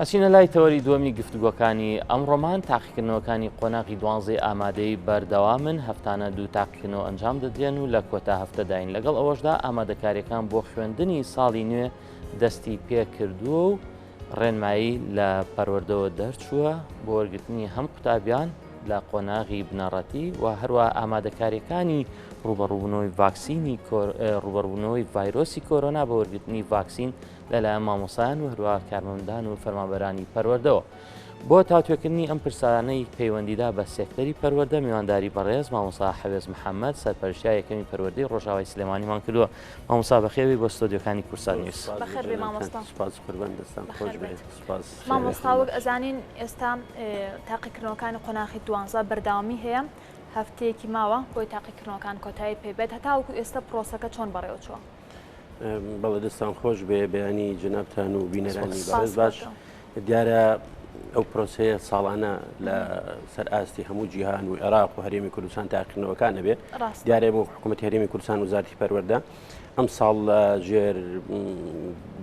ئەچینە لای تەوەری دووەمی گفتوگۆکانی ئەمڕۆمان، تاقیکردنەوەکانی قۆناغی دوانزەی ئامادەیی بەردەوامن، هەفتانە دوو تاقیکردنەوە ئەنجام دەدرێن و لە کۆتا هەفتەداین، لەگەڵ ئەوەشدا ئامادەکارییەکان بۆ خوێندنی ساڵی نوێ دەستی پێکردووە و ڕێنمایی لە پەروەردەوە دەرچووە بۆ وەرگرتنی هەم قوتابیان لە قۆناغی بنەڕەتی و هەروە ئامادەکاریەکانی ڕوبەڕوبوونەوەی ڤاکسینی ڕوبەڕوبوونەوەی ڤایرۆسی کۆرۆنا بە وەرگرتنی ڤاکسین لەلایەن مامۆسایان و هەروە کارمەندان و فەرمانبەرانی پەروەردەوە. بۆ تاوتوێکردنی ئەم پرسانەی پەیوەندیدا بە سێکتەری پەروەردە میوانداری بەڕێز مامۆسا حەوێز محەممەد سەرپەرشتیار یەکەمی پەروەردەی ڕۆژاوای سلێمانیمان کردووە. مامۆستا بەخێربێی بۆ ستۆدیۆکانی کوردسات نیوز. بەخێربێی مامۆستا. سوپاس قوربان دەستان خۆش بێ. سوپاس. مامۆستا وەک ئەزانین ئێستا تاقیکردنەوەکانی قۆناخی دوانزە بەردەوامی هەیە هەفتەیەکی ماوە بۆی تاقیکردنەوەکان کۆتایی پێ بێت هەتاوەکو ئێستا پرۆسەکە چۆن بەڕێوەچووە؟ بەڵێ دەستان خۆش بێ بەیانی جەنابتان و بینەرانی بەڕێز باش دیارە ئەو پرۆسەیە ساڵانە لە سەر ئاستی هەموو جیهان و عێراق و هەرێمی کوردستان تاقیکردنەوەکان نەبێت دیارە بۆ حکوومەت هەرێمی کوردستان وزارتی پەروەردە ئەم ساڵ لە ژێر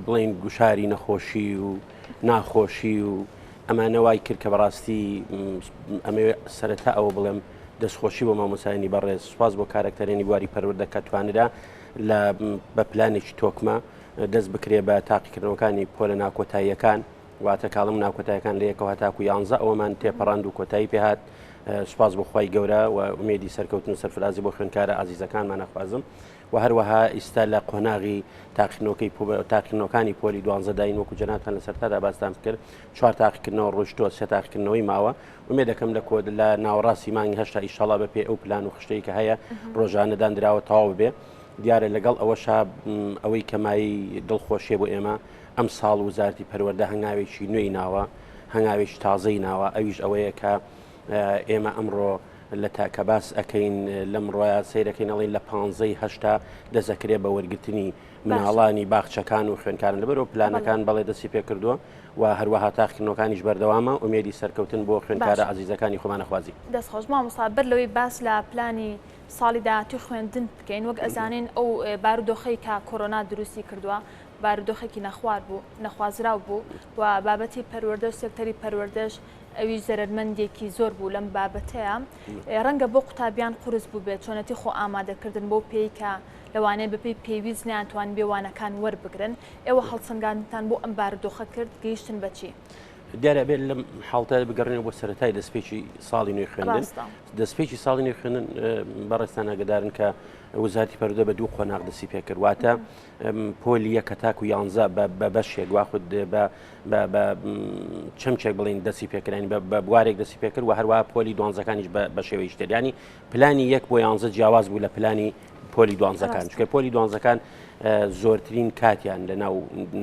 بڵین گوشاری نەخۆشی و ناخۆشی و ئەمانە وای کرد کە بەڕاستی ئەمەوێ سەرەتا ئەوە بڵێم دەستخۆشی بۆ مامۆسایانی بەڕێز سوپاس بۆ کارەکتەرێنی بواری پەروەردە کە توانرا لە بە پلانێکی تۆکمە دەست بکرێ بە تاقیکردنەوەکانی پۆلە ناکۆتاییەکان واتە کاڵم ناکۆتایەکان لە یەکەوە هەتاکو یانزە ئەوەمان تێپەڕاند و کۆتایی پێهات سوپاس بۆ خوای گەورە و ئومێدی سەرکەوتن و سەرفرازی بۆ خوێندکارە ئازیزەکانمان ئەخوازم و هەروەها ئیستا لە قۆناغی تاقیکردنەوەکەی تاقیکردنەوەکانی پۆلی دوانزە داین وەکو جەنابتان لە سەرتادا باستان کرد چوار تاقیکردنەوە ڕۆشتووە سێ تاقیکردنەوەی ماوە ئومێد دەکەم لە کۆد لە ناوەڕاستی مانگی هەشتا ئیشەڵا بە پێی ئەو پلان و خشتەی کە هەیە ڕۆژانە داندراوە تەواو ببێ دیارە لەگەڵ ئەوەشا ئەوەی کە مایەی دڵخۆشیە بۆ ئێمە ئەم ساڵ وزارتی پەروەردە هەنگاوێکی نوێی ناوە هەنگاوێکی تازەی ناوە ئەویش ئەوەیە کە ئێمە ئەمڕۆ لە تاکە باس ئەەکەین لەم ڕۆیا سیرەکەین ئەڵین لە پانزەی هەشتا دەزەکرێ بە وەرگرتنی مناڵانی باخچەکان و خوێندکاران لەبەرەوە پلانەکان بەڵێ دەستی پێکردووە و هەروەها تاقیکردنەوەکانیش بەردەوامە، ئومێدی سەرکەوتن بۆ خوێندکارە ئازیزەکانی خۆمان ئەخوازین. دەست خۆش مامۆستا، بەر لەوەی باس لە پلانی ساڵی داهاتووی خوێندن بکەین، وەک ئەزانین ئەو بارودۆخەی کە کۆرۆنا دروستی کردووە بارودۆخێکی نەخوار بوو، نەخوازراو بوو و بابەتی پەروەردە و سێکتەری پەروەردەش ئەویش زەرەرمەندێکی زۆر بوو لەم بابەتەیە، ڕەنگە بۆ قوتابیان قورس بووبێت چۆنێتی خۆ ئامادەکردن بەو پێی کە لەوانەیە بەپێی پێویست نەیانتوانیبێ وانەکان وەربگرن، ئێوە هەڵسەنگاندنتان بۆ ئەم بارودۆخە کرد، گەیشتن بە چی؟ دیارە ئەبێت لەم حاڵتە بگەڕێنەوە بۆ سەرەتای دەستپێکی ساڵی نوێی خوێندن. دەستپێکی ساڵی نوێی خوێندن بەڕێزتان ئاگدارن کە وەزارەتی پەروەردە بە دوو قۆناغ دەستی پێکرد، واتە پۆلی یەک هەتاکو یانزە بە بەشێک واخود بە چەمچێک بڵین دەستی پێکرانی بە بوارێک دەستی پێکرد و هەروە پۆلی دوانزەکانیش بە شێوەی تر ینی پلانی یەک بۆ یانزە جیاواز بوو لە پلانی پۆلی دوانزەکان چکە پۆلی دوانزەکان زۆرترین کاتیان لە ناو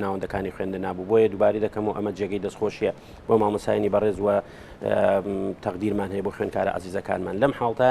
ناوەندەکانی خوێندن نابوو بۆیە دووباری دەکەم و ئەمە جێگەی دەستخۆشیە بۆ مامۆسایانی بەڕێز وە تەقدیرمان هەیە بۆ خوێندکارە ئازیزەکانمان لەم حاڵتە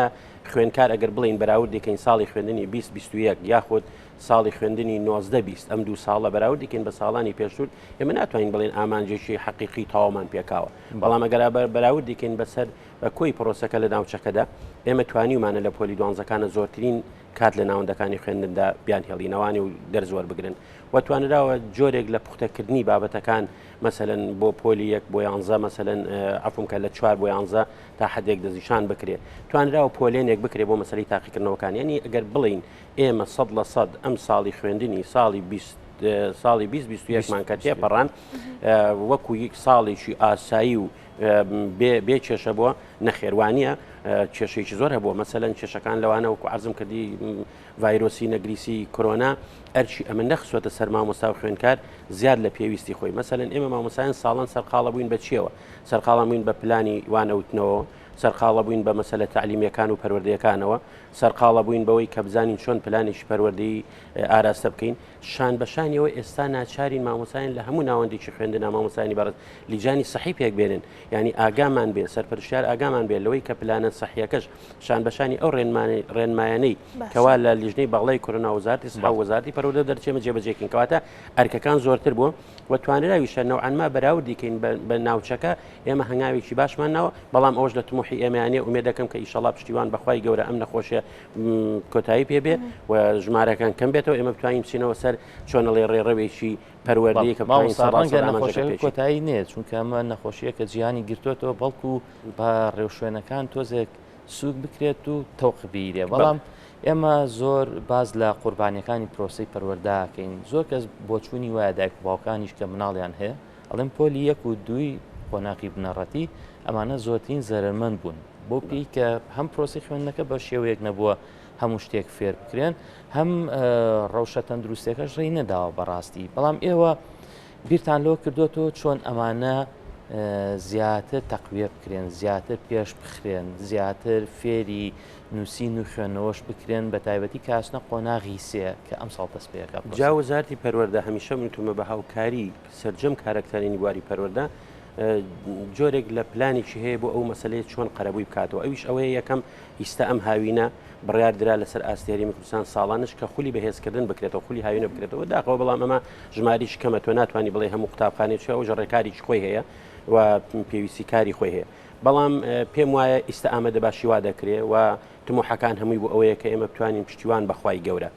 خوێندکار ئەگەر بڵین بەراوردێکین ساڵی خوێندنی 2021 یاخود ساڵی خوێندنی 19 20 ئەم دوو ساڵە بەراوردێکین بە ساڵانی پێشتر ئێمە ناتوانین بڵێن ئامانجێکی حەقیقی تەواومان پێکاوە بەڵام ئەگەر بەراوردێکین بەسەر بە کۆی پرۆسەکە لە ناوچەکەدا، ئێمە توانیومانە لە پۆلی دوانزەکانە زۆرترین کات لە ناوەندەکانی خوێندندا بیانهێڵینەوانی و دەرس وەربگرن و توانراوە جۆرێک لە پوختەکردنی بابەتەکان مەسەلەن بۆ پۆلی یەک بۆ یانزە مەسەلەن عەفوم کە لە چوار بۆ یانزە تا حدێک دەستنیشان بکرێ توانراوە پۆلێنێک بکرێ بۆ مەسەلەی تاقیکردنەوەکان یعنی ئەگەر بڵین ئێمە 100% ئەم ساڵی خوێندنی ساڵی 20 ساڵی 2021 مان کە تێپەڕان وەکو یەک ساڵێکی ئاسایی و بێ کێشە بووە؟ نەخێر وانییە، کێشەیەکی زۆر هەبووە، مەسەلەن کێشەکان لەوانە وەکو عەرزم کردی ڤایرۆسی نەگریسی کۆرۆنا ئەرکی ئەمە نەخسوەتە سەر مامۆستا و خوێندکار زیاد لە پێویستی خۆی مەسەلەن ئێمە مامۆسایان ساڵان سەرقاڵە بووین بە چیەوە سەرقاڵە بووین بە پلانی وانەوتنەوە سەرقاڵە بووین بە مەسەلە تەعلیمیەکان و پەروەردەیەکانەوە سەرقاڵە بووین بەوەی کە بزانین چۆن پلانێکی پەروەردەیی ئاراستە بکەین شان بە شانیەوە ئێستا ناچارین مامۆستایان لە هەموو ناوەندێکی خوێندنا مامۆستایانی بەڕێز لیجانی سەحی پێک بێنن یعنی ئاگامان بێ سەرپەرشتیار ئاگامان بێ لەوەی کە پلانە سەحیەکەش شان بە شانی ئەو ڕێنمایانەی کەوا لە لیژنەی باڵای کۆرۆنا وەزارەتی سەحە و وەزارەتی پەروەردە دەرچێمە جێبەجێکین کەواتە ئەرکەکان زۆرتر بووە و توانراویشە نەوعەنما بەراوردی کەین بە ناوچەکە ئێمە هەنگاوێکی باشمان ناوە بەڵام ئەوەش لە تموحی ئێمەیانە ئومێد دەکەم کە ئیشەڵا پشتیوان بەخوای گەورە ئەم نەخۆشیە کۆتایی پێ بێ و ژمارەکان کەم بێتەوە ئێمە بتوانین بچینەوە سەر چۆنەڵێ ڕێڕەوێکی پەروەردەیە کە بتوانین مامۆستا سەدا ڕەنگە سەد ئامانجەکە نەخۆشیەکە پێکی. کۆتایی نێت چونکە ئەمە نەخۆشیەکە جیهانی گرتوێتەوە بەڵکو بە ڕێوشوێنەکان تۆزێک سوک بکرێت و تەوق بیرێ بەڵام ئێمە زۆر باز لە قوربانیەکانی پرۆسی پەروەردەکەین زۆر کەس بۆچوونی وایە دایک و باوکانیش کە مناڵیان هەیە ئەڵێن پۆلی یەک و دووی قۆناغی بنەڕەتی ئەمانە زۆرترین زەرەرمەند بوون بۆ پێی کە هەم پرۆسی خوێندنەکە بە شێوەیەک نەبووە هەموو شتێک فێر بکرێن هەم ڕەوشە تەندروستەکەش ڕێی نەداوە بەڕاستی بەڵام ئێوە بیرتان لەوە کردوێتەوە چۆن ئەمانە زیاتر تەقویە بکرێن زیاتر پێش بخرێن زیاتر فێری نووسین و خوێندنەوەش بکرێن بە تایبەتی کاسنە قۆناغی سێ کە ئەم ساڵ دەست پێەکە. جا وەزارەتی پەروەردە هەمیشە من وتومە بە هاوکاری سەرجەم کارەکتەرانی بواری پەروەردە جۆرێک لە پلانێکی هەیە بۆ ئەو مەسلەیە چۆن قەرەبووی بکاتەوە ئەویش ئەوەیە یەکەم ئیستا ئەم هاوینە بڕیار درا لەسەر ئاستی هەرێمی کوردستان ساڵانش کە خولی بەهێزکردن بکرێتەوە خولی هاوینە بکرێتەوە داخەوە بەڵام ئەمە ژماریش کەمە تۆ ناتوانانی بڵێ هەموو قوتابخانەی چێ ئەو ڕێکاریی خۆی هەیە و پێویستی کاری خۆی هەیە بەڵام پێم وایە ئیستا ئامادە باشی وا دەکرێ و تموحەکان هەمووی بۆ ئەوەیە کە ئێمە بتوانین پشتیوان بەخوای گەورە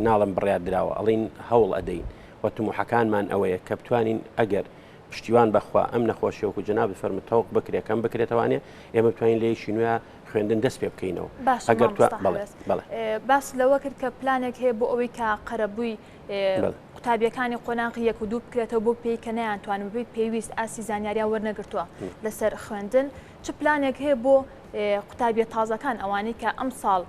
ناڵم بڕیار دراوە ئەڵین هەوڵ ئەدەین و تموحەکانمان ئەوەیە کە بتوانین ئەگەر پشتیوان بەخوا ئەم نەخۆشیە وەکو جەنابت فەرموت تەوق بکرێ کەم بکرێتەوانێ ئێمە بتوانین لە یەکی نوێ خوێندن دەست پێ بکەینەوە باشە ئەگەر تو مامۆستا بەڵێ هەڵوێست بەڵێ باست لەوە کرد کە پلانێک هەیە بۆ ئەوەی کە قەرەبووی بەڵێ. قوتابیەکانی قۆناغی یەک و دوو بکرێتەوە بۆ پێی کە نەیانتوانن بەپێی پێویست ئاستی زانیاریان وەرنەگرتووە لەسەر خوێندن چ پلانێک هەیە بۆ قوتابیە تازەکان ئەوانەی کە ئەمساڵ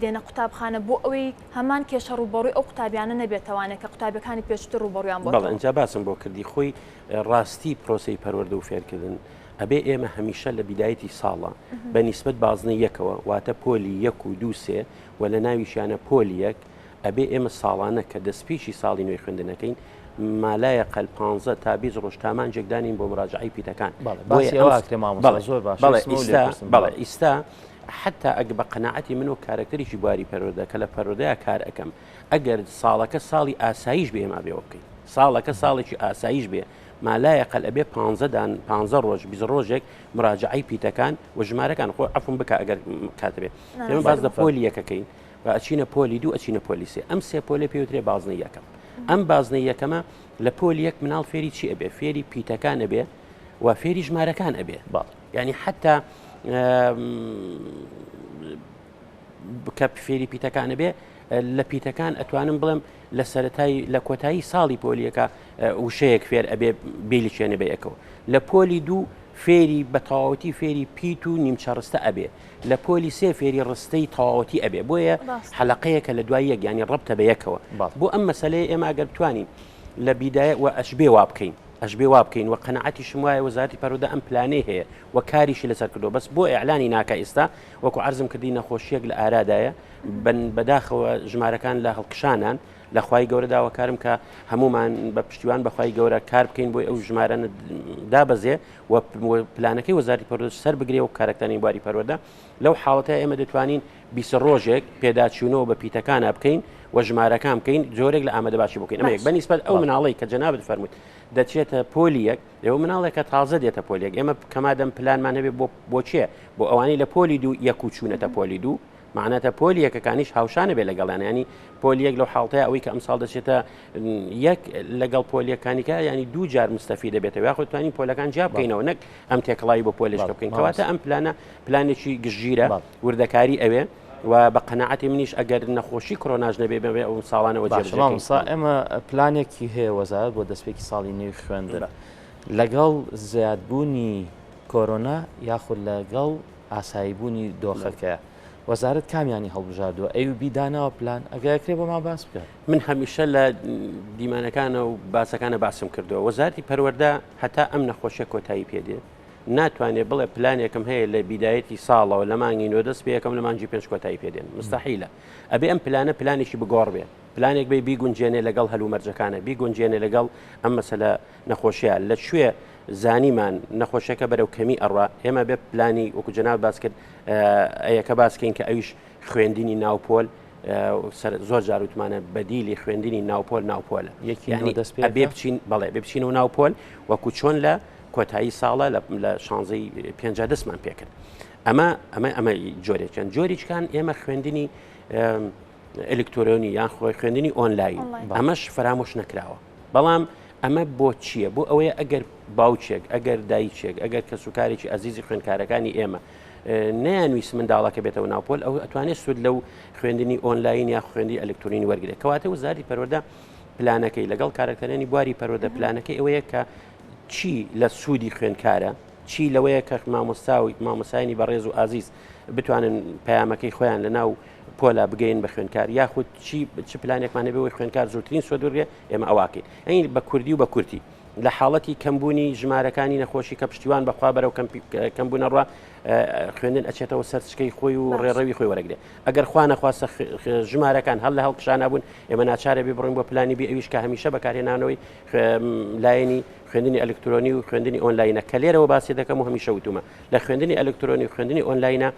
دێنە قوتابخانە بۆ ئەوەی هەمان کێشە ڕووبەڕووی ئەو قوتابیانە نەبێتەوانێ کە قوتابیەکانی پێشتر ڕووبەڕوویان بەڵێ بۆتەوە. ئینجا باسم بۆ کردی خۆی ڕاستی پرۆسەی پەروەردە و فێرکردن ئەبێ ئێمە هەمیشە لە بیدایەتی ساڵە بە نیسبەت بازنەی یەکەوە واتە پۆلی یەک و دوو سێ و لە ناویشیانە پۆلی یەک ئەبێ ئێمە ساڵانە کە دەستپێکی ساڵی نوێی خوێندنەکەین مالایە قەل 15 تا 20 ڕۆژ تا مانگێک دانین بۆ مراجعەی پیتەکان بەڵێ بۆیە باسی ئەم ئەوە ئەکرێ مامۆستا بەڵێ زۆر باشە بەڵێ ویستم ئەو ئیستا لێ بپرسم بەڵێ بەڵێ. ئیستا حتا ئەگ بە قەناعەتی من و کارەکتەرێکی بواری پەروەردە کە لە پەروەردەیا کار ئەکەم ئەگەر ساڵەکە ساڵی ئاساییش بێ ئێمە ئەبێ ئەوە بکەین ساڵەکە ساڵێکی ئاساییش بێ مالایەقەل ئەبێ پانزە دان پانزە ڕۆژ بیست ڕۆژێک مراجعەی پیتەکان و ژمارەکان خۆ عەفوم بکە ئەگەر کاتە بێ ئێمە باس لە پۆلی یەکەکەین و ئەچینە پۆلی دوو ئەچینە پۆلی سێ ئەم سێ پۆلە پێوترێ بازنەی یەکەم ئەم بازنەی یەکەمە لە پۆلی یەک مناڵ فێری چی ئەبێ فێری پیتەکان ئەبێ و فێری ژمارەکان ئەبێ بەڵێ. یعنی حتا کە فێری پیتەکانە بێ لە پیتەکان ئەتوانم بڵێم لە سەتای لە کۆتایی ساڵی پۆلیەکە وشەیەک فێر ئەبێ بیلچێنێ بە یەکەوە لە پۆلی دوو فێری بە تەواوەتی فێری پیت و نیمچە ڕستە ئەبێ لە پۆلی سێ فێری ڕستەی تەواوەتی ئەبێ بۆیە حەلقەیەکە لە دوای یەک ینی ڕەبتە بە یەکەوە بۆ ئەم مەسلەیە ئێمە ئەگەر بتوانین لە بیدایە و ئەشبێ وا بکەین ئەشبێ وا بکەین و قەناعەتیشم وایە وەزارەتی پەروەردە ئەم پلانەی هەیە و کاریشی لەسەر کردووە بەس بۆ ئیعلانی ناکا ئێستا وەکو عەرزم کردی نەخۆشیەک لە ئارادایە بن بەداخەوە ژمارەکان لە هەڵکشانان لە خوای گەورە داواکارم کە هەمومان بە پشتیوان بەخوای گەورە کار بکەین بۆی ئەو ژمارەنە دابەزێ و پلانەکەی وەزارەتی پەروەردە سەر بگرێ و کارەکتەرانی بواری پەروەردە لەو حاڵەتە ئێمە دەتوانین 20 ڕۆژێک پێداچوونەوە بە پیتەکانە بکەین و ژمارەکان بکەین جۆرێک لە ئامادە باشی بکەین ئەمە یەک بەنیسبەت ئەو مناڵەی کە جەنابت فەرمووت دەچێتە پۆلی یەک ئێوە مناڵێکە تازە دێتە پۆلی یەک ئێمە کەمادەم پلانمان هەبێ بۆ بۆ چێ بۆ ئەوانەی لە پۆلی دوو یەک و چوونەتە پۆلی دوو معناتە پۆلی یەکەکانیش هاوشانە بێ لەگەڵیان ینی پۆلی یەک لەو حاڵتەیە ئەوەی کە ئەمساڵ دەچێتە یەک لەگەڵ پۆلیەکانیکە ینی دوو جار مستەفی دەبێتەوە یاخود توانین پۆلەکان جیا بکەینەوە نەک ئەم تێکەڵایی بۆ پۆلێشکە بکەین کەواتە ئەم پلانە پلانێکی گشتگیرە وردەکاری ئەوێ و بە قەناعەتی منیش ئەگەر نەخۆشی کۆرۆناش نەبێ بێ ئەو ساڵانەوە جێبەجێ مامۆستا ئێمە پلانێکی هەیە وەزارەت بۆ دەستپێکی ساڵی نوێی خوێندن لەگەڵ زیادبوونی کۆرۆنا یاخود لەگەڵ ئاساییبوونی دۆخەکە وەزارەت کامیانی هەڵبژاردووە ئەی و بی داناوە پلان ئەگەر ئەکرێ بۆمان باس بکە. من هەمیشە لە دیمانەکانە و باسەکانە باسم کردووە وەزارەتی پەروەردە هەتا ئەم نەخۆشیە کۆتایی پێ دێت ناتوانێت بڵێ پلانێکم هەیە لە بیدایەتی ساڵەوە لە مانگی نۆ دەست پێ یەکەم لە مانگی پێنج کۆتایی پێ دێن مستحیلە ئەبێ ئەم پلانە پلانێکی بگۆڕ بێ پلانێک بێ بیگونجێنێ لەگەڵ هەلومەرجەکانە بیگونجێنێ لەگەڵ ئەم مەسەلە نەخۆشیە لە کوێ زانیمان نەخۆشیەکە بەرەو کەمی ئەڕوا ئێمە بێ پلانی وەکو جەناب باس کرد ئەیەکە باس کەین کە ئەویش خوێندنی ناوپۆل زۆر جار وتمانە بەدیلی خوێندنی ناوپۆل ناوپۆلە یەکی دەست پێ بێ بچین بەڵێ بێ بچین و ناوپۆل وەکو چۆن لە کۆتایی ساڵە لە شانزەی پێنج دەستمان پێکرد ئەمە ئەمە ئەمە جۆرێکیان جۆریچکان ئێمە خوێندنی ئەلکترۆنی یان خۆی خوێندنی ئۆنلاین ئەمەش فەرامۆش نەکراوە بەڵام ئەمە بۆ چییە؟ بۆ ئەوەیە ئەگەر باوکێک، ئەگەر دایکێک، ئەگەر کەسوکارێکی ئەزیزی خوێندکارەکانی ئێمە نەیانویست منداڵەکە بێتەوە ناو پۆل، ئەو ئەتوانێت سوود لەو خوێندنی ئۆنلاین یا خوێندی ئەلکترۆنی وەرگێت. کەواتە وەزارەتی پەروەردە پلانەکەی لەگەڵ کارەکتەرانی بواری پەروەردە پلانەکەی ئەوەیە کە چی لە سوودی خوێندکارە، چی لەوەیە کە مامۆستا و مامۆسایانی بەڕێز و ئازیز بتوانن پەیامەکەی خۆیان لە ناو پۆلا بگەین بە خوێندکار، یاخود چی چ پلانێکمان هەبێ بۆی خوێندکار زۆرترین سوود وەرگێ، ئێمە ئەواکەین. ئەین بە کوردی و بە کورتی لە حاڵەتی کەمبوونی ژمارەکانی نەخۆشی کە پشتیوان بەخوا بەرەو کەمبوونە ڕوا خوێندن ئەچێتەوە سەرچکەی خۆی و ڕێڕەوی خۆی وەرەگرێ. ئەگەر خوا نەخواستە ژمارەکان هەر لە هەڵکشانە بوون، ئێمە ناچارە بێ بڕۆین بۆ پلانی بی، ئەویش کە هەمیشە بەکارهێنانەوەی لایەنی خوێندنی ئەلکترۆنی و خوێندنی ئۆنلاینە کە لێرەوە باسی دەکەم و هەمیشە وتومە لە خوێندنی ئەلکترۆنی و خوێندنی ئۆنلاینە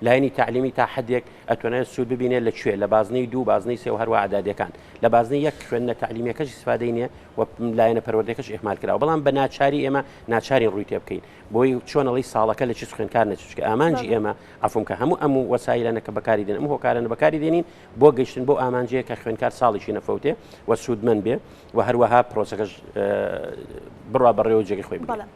لایەنی تەعلیمی تا حدێک ئەتوانێت سوود ببینێت لە کوێ؟ لە بازنەی دوو، بازنەی سێ و هەروە ئەعدادیەکان. لە بازنەی یەک خوێندنە تەعلیمیەکەش ئیسفادەی نییە و لایەنە پەروەردەکەش ئیهمال کراوە، بەڵام بە ناچاری ئێمە ناچارین ڕووی تێ بکەین بۆی چۆن ئەڵێی ساڵەکە لە چیز خوێندکار نەچێت، چونکە ئامانجی ئێمە عەفوم کە هەموو ئەم وەسایلانە کە بەکاری دێن، ئەم هۆکارانە بەکاری دێنین بۆ گەیشتن بەو ئامانجەیە کە خوێندکار ساڵێکی نەفەوتێ و سوودمەند بێ و هەروەها پرۆسەکەش بڕوا بەڕێوە جێگەی خۆی بگرێت. بەڵێ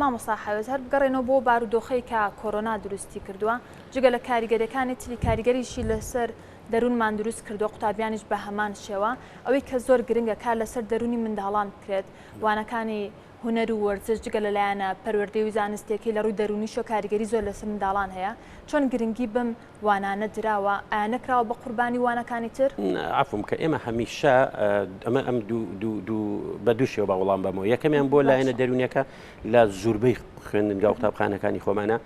مامۆستا حەوێز، هەر بگەڕێنەوە بۆ بارودۆخەی کە کۆرۆنا دروستی کردووە، جگە لە کاریگەریەکانی تری کاریگەریشی لەسەر دەروونمان دروست کردووە، قوتابیانیش بە هەمان شێوە. ئەوەی کە زۆر گرنگە کار لەسەر دەروونی منداڵان بکرێت، وانەکانی هونەر و وەرزش جگە لە لایەنە پەروەردەیی و زانستیەکەی لە ڕووی دەروونیشەوە کاریگەری زۆر لەسەر منداڵان هەیە، چۆن گرنگی بەم وانانە دراوە؟ ئایا نەکراوە بە قوربانی وانەکانی تر؟ عەفوم کە ئێمە هەمیشە ئەمە ئەم دوو دوو دوو بە دوو شێوە با وەڵام بەمەوە. یەکەمیان بۆ لایەنە دەروونیەکە لە زوربەی خوێندنگا و قوتابخانەکانی خۆمانە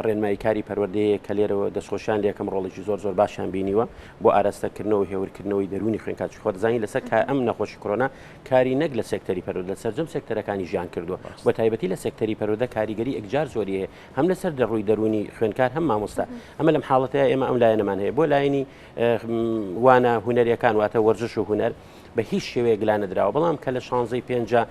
ڕێنماییکاری پەروەردەیە کە لێرەوە دەستخۆشیان لێکەم ڕۆڵێکی زۆر زۆر باشیان بینیوە بۆ ئاراستەکردنەوە و هێورکردنەوەی دەروونی خوێندکار چونکە دەزانین لەسەر کا ئەم نەخۆشی کۆرۆنا کاری نەک لە سێکتەری پەروەردە لە سەرجەم سێکتەرەکانی ژیان کردووە بە تایبەتی لە سێکتەری پەروەردە کاریگەری ئەکجار زۆری هەیە هەم لەسەر دەڕووی دەروونی خوێندکار هەم مامۆستا ئەمە لەم حاڵەتەیە ئێمە ئەم لایەنەمان هەیە بۆ لایەنی وانە هونەریەکان واتە وەرزش و هونەر بە هیچ شێوەیەک لا نەدراوە بەڵام کە لە شانزەی پێنجا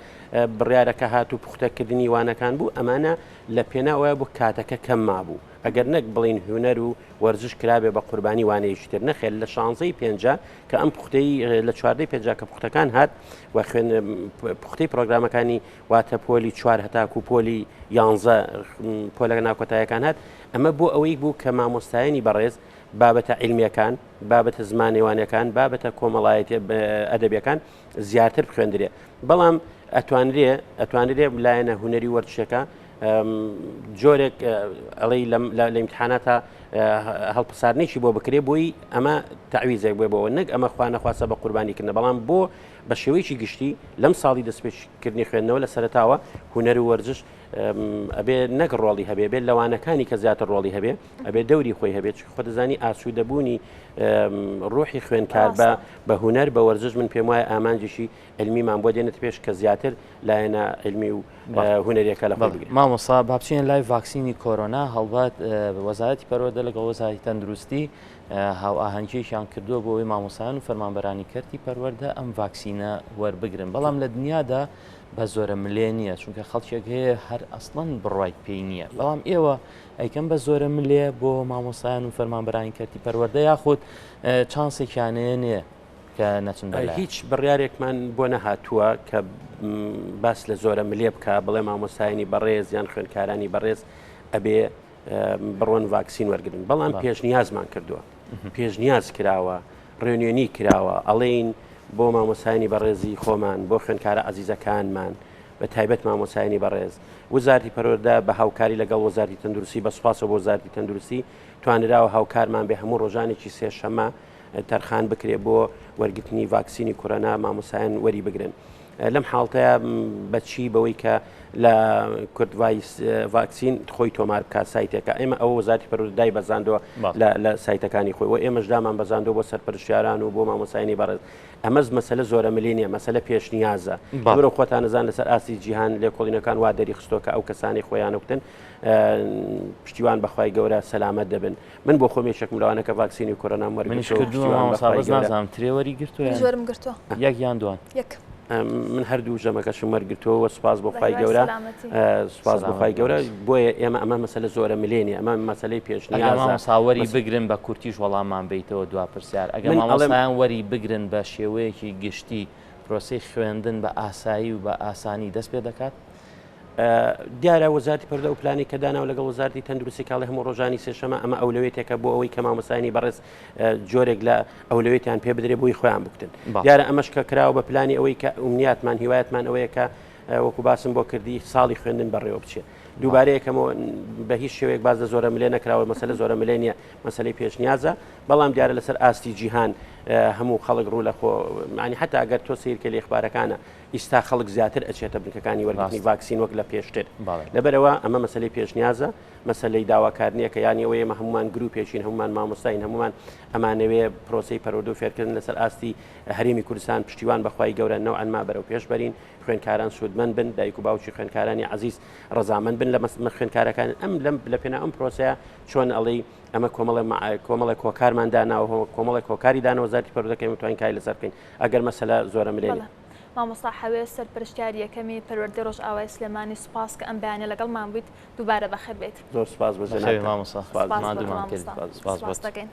بڕیارەکە هات و پوختەکردنی وانەکان بوو ئەمانە لە پێناوەیە بۆ کاتەکە کەم مابوو ئەگەر نەک بڵین هونەر و وەرزش کرابێ بە قوربانی وانەیەکی تر نەخێر لە شانزەی پێنجا کە ئەم پوختەی لە چواردەی پێنجا کە پوختەکان هات و خوێن پوختەی پرۆگرامەکانی واتە پۆلی چوار هەتاکو پۆلی یانزە پۆلە ناکۆتایەکان هات ئەمە بۆ ئەوەی بوو کە مامۆستایانی بەڕێز بابەتە عیلمیەکان بابەتە زمانەوانەکان بابەتە کۆمەڵایەتی ئەدەبیەکان زیاتر بخوێندرێ بەڵام ئەتوانرێ ئەتوانرێ لایەنە هونەری وەرزشەکە جۆرێک ئەڵێی لە ئیمتحاناتە هەڵپساردنێکی بۆ بکرێ بۆی ئەمە تەعویزێک بێ بۆەوە نەک ئەمە خوا نەخواستە بە قوربانیکردنە بەڵام بۆ بە شێوەیەکی گشتی لەم ساڵی دەستپێکردنی خوێندنەوە لە سەرتاوە هونەر و وەرزش ئەبێ نەک ڕۆڵی هەبێ بێت لەوانەکانی کە زیاتر ڕۆڵی هەبێ ئەبێ دەوری خۆی هەبێت چ خۆ دەزانی ئاسوودەبوونی ڕۆحی خوێندکار بە بە هونەر بە وەرزش من پێم وایە ئامانجێکی علمیمان بۆ دێنێت پێش کە زیاتر لایەنە علمی و هونەریەکە لە خۆ بگرێت. مامۆستا با بچینە لای ڤاکسینی کۆرۆنا، هەڵبەت وەزارەتی پەروەردە لەگەڵ وەزارەتی تەندروستی هاوئاهەنگییەکیان کردووە بۆ ئەوەی مامۆستایان و فەرمانبەرانی کەرتی پەروەردە ئەم ڤاکسینە وەربگرن، بەڵام لە دنیادا بە زۆرە ملێ نییە، چونکە خەڵکێک هەیە هەر ئەسڵەن بڕوای پێی نییە، بەڵام ئێوە ئەیکەن بە زۆرە ملێ بۆ مامۆستایان و فەرمانبەرانی کەرتی پەروەردە یاخود چانسێکیان هەیە نییە کە نەچن بەلایان؟ هیچ بڕیارێکمان بۆ نەهاتووە کە باس لە زۆرە ملێ بکا بڵێ مامۆستایانی بەڕێز یان خوێندکارانی بەڕێز ئەبێ بڕۆن ڤاکسین وەرگن بەڵام پێشنیازمان کردووە پێشنیاز کراوە ڕێنوێنی کراوە ئەڵێین بۆ مامۆسایانی بەڕێزی خۆمان بۆ خوێندکارە ئازیزەکانمان بە تایبەت مامۆسایانی بەڕێز وەزارتی پەروەردە بە هاوکاری لەگەڵ وەزارتی تەندروستی بە سوپاسەوە بۆ وەزارتی تەندروستی توانراوە هاوکارمان بێ هەموو ڕۆژانێکی سێشەمە تەرخان بکرێ بۆ وەرگرتنی ڤاکسینی کۆرۆنا مامۆسایان وەری بگرن. لەم حاڵتەیە بەچی بەوەی کە لە کورد ڤاکسین خۆی تۆمار بکات سایتێکە ئێمە ئەوە وەزارتی پەروەردە دای بەزاندووە لە سایتەکانی خۆی و ئێمەش دامان بەزاندووە بۆ سەرپەرشتیاران و بۆ مامۆسایانی بەڕێز ئەمەز مەسەلە زۆرە ملی نییە مەسەلە پێشنیازە بەرەو خۆتان نەزان لەسەر ئاستی جیهان لێکۆڵینەکان وا دەری خستۆ کە ئەو کەسانی خۆیان وتن پشتیوان بەخوای گەورە سەلامەت دەبن من بۆ خۆم یەکێکم لەوانە کە ڤاکسینی کۆرۆنام منیش وەرگرتووە کردووە پشتیوان مامۆستا بەخوای بەس گەورە نازانم ترێ وەری گرتووە منیش یان وەرم گرتووە. یەک یان دوان؟ یەک. من هەردوو ژەمەکەشم وەرگرتووە و سوپاس بۆ بە خوای هیوای گەورە سەلامەتی. سوپاس بۆ سەلامەت خوای بن گەورە بەس. بۆیە ئێمە ئەمە مەسەلە زۆرە ملێ نیە ئەمە مەسەلەی ئەگەر پێشنیازە مامۆستا وەری مەس... بگرن بە کورتیش وەڵاممان بەیتەوە دوا پرسیار ئەگەر من ئەڵێم مامۆستایان وەری بگرن بە شێوەیەکی گشتی. پرۆسەی خوێندن بە ئاسایی و بە ئاسانی دەست پێ دەکات؟ دیارە وەزارەتی پەروەردە ئەو پلانەی کە داناوە لەگەڵ وەزارەتی تەندروستی کاڵی هەموو ڕۆژانی سێشەمە ئەمە ئەولەوێتێکە بۆ ئەوەی کە مامۆستایانی بەڕێز جۆرێک لە ئەولەوێتیان پێ بدرێ بۆی خۆیان بکتن دیارە ئەمەش کە کراوە بە پلانی ئەوەی کە ئومنیاتمان هیوایەتمان ئەوەیە کە وەکو باسم بۆ کردی ساڵی خوێندن بەڕێوە بچێت دووبارە یەکەمەوە بە هیچ شێوەیەک باز لە زۆرە ملێ نەکراوە مەسەلە زۆرە ملێ نییە مەسلەی پێشنیازە بەڵام دیارە لەسەر ئاستی جیهان هەموو خەڵک ڕوو لە خۆ معنی حتا ئەگەر تۆ سیرکە لە ئەخبارەکانە ئیستا خەڵک زیاتر ئەچێتە بنکەکانی وەرگرتنی ڤاکسین وەک لە پێشتر. لەبەرئەوە ئەمە مەسەلەی پێشنیازە، مەسەلەی داواکار نییە کە یانی ئەوەی ئێمە هەموومان گروپێکین، هەموومان مامۆستاین، هەموومان ئەمانەوێ پرۆسەی پەروەردە و فێرکردن لەسەر ئاستی هەرێمی کوردستان پشتیوان بە خوای گەورە نەوعەن ما بەرەو پێش بەرین، خوێندکاران سوودمەند بن، دایک و باوکی خوێندکارانی عەزیز ڕەزامەند بن لە خوێندکارەکان. ئەم لەم لە پێناو ئەم پرۆسەیە چۆن ئەڵێی ئەمە کۆمەڵێ کۆمەڵێک هۆکارمان داناوە، کۆمەڵێک هۆکاری دانەوە وەزارەتی پەروەردە کە ئێمە توانین کاری لەسەر بکەین ئەگەر مەسەلە زۆرەملێ نییە. مامۆستا حەوێز سەرپەرشتیاری یەکەمی پەروەردەی ڕۆژئاوای سلێمانی سوپاس کە ئەم بەیانیە لەگەڵمان بوویت دووبارە بەخێر بێیت. زۆر سوپاس بۆ بەخێربێی جەنابتان. مامۆستا سوپاس سوپاس بۆ تۆ ماندوومان مامۆستا کردی سوپاس سوپاس بۆت. دەکەین.